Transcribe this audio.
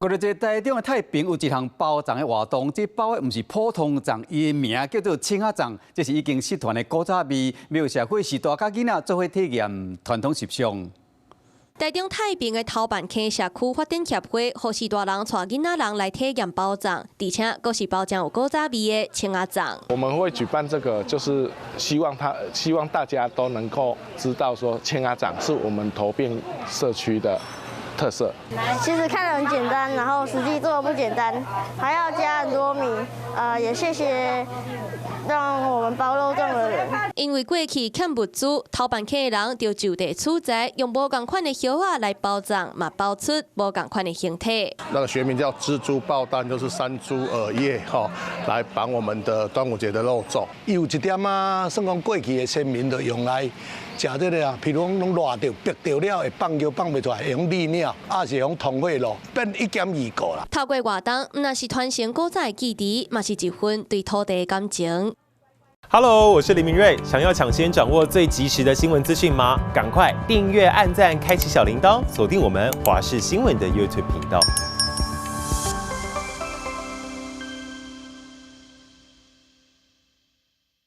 過來這台中的太平有一項包粽的活動，這包的毋是普通粽，伊的名叫做銃仔粽，這是已經失傳的古早味，欲予社會序大佮囡仔做伙體驗傳統習俗。台中太平的頭汴坑社區發展協會，予序大人帶囡仔人來體驗包粽，而且閣是包真有古早味的銃仔粽。我們會舉辦這個，就是希望大家都能夠知道，說銃仔粽是我們頭汴社區的特色。其實看得很簡單，然後實際做不簡單，還要加很多米。也謝謝讓我們包肉粽的人。因為過去欠物資，頭汴坑的人就就地取材，用無仝款的葉仔來包粽，嘛包出無仝款的形體。那個學名叫蜘蛛抱蛋，就是山豬耳葉哈，來綁我們的端午節的肉粽。有一點仔，算講過去的先民就用來食這個啊，譬如講攏熱著、迫著了會放尿放袂出來，會用利尿，抑是用通血路，變一兼二顧啦。透過活動，毋但是傳承古早的記憶，嘛是一份對土地的感情。 Hello，我是林明瑞。想要搶先掌握最及時的新聞資訊嗎？趕快訂閱、按讚、開啟小鈴鐺，鎖定我們華視新聞的 YouTube 頻道。